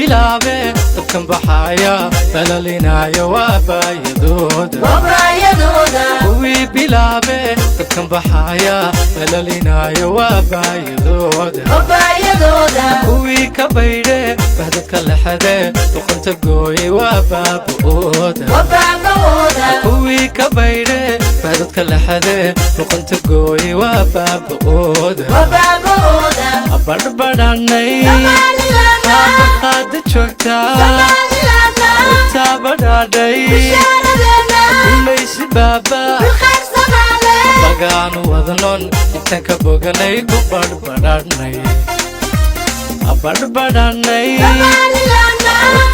Bilaabe dadkan baxaaya balalinaayo waa baayadooda. Kuwii bilaabe dadkan baxaaya balalinaayo waa baayadooda. Kuwii ka baydhe bahdadka lexade luqunta gooye waa baaba'ooda. Kuwii ka baydhe bahdadka lexade luqunta gooye waa baaba'ooda. Badhbadhanay qaada joogtaa taabadhaadhay gumaysi baaba bagaanu wadnon intaan ka boganay ku badhbadhanay badhbadhanay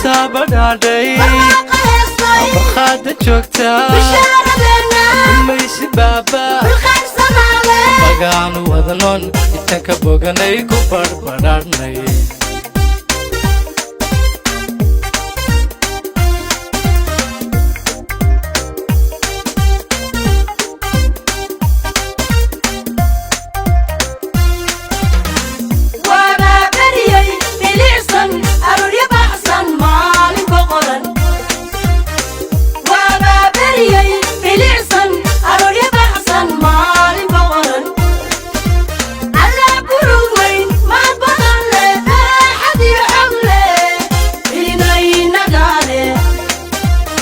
taabadhaadhay barqaada joogtaa gumaysi baaba bagaanu wadnon intaan ka boganay ku badhbadhanay.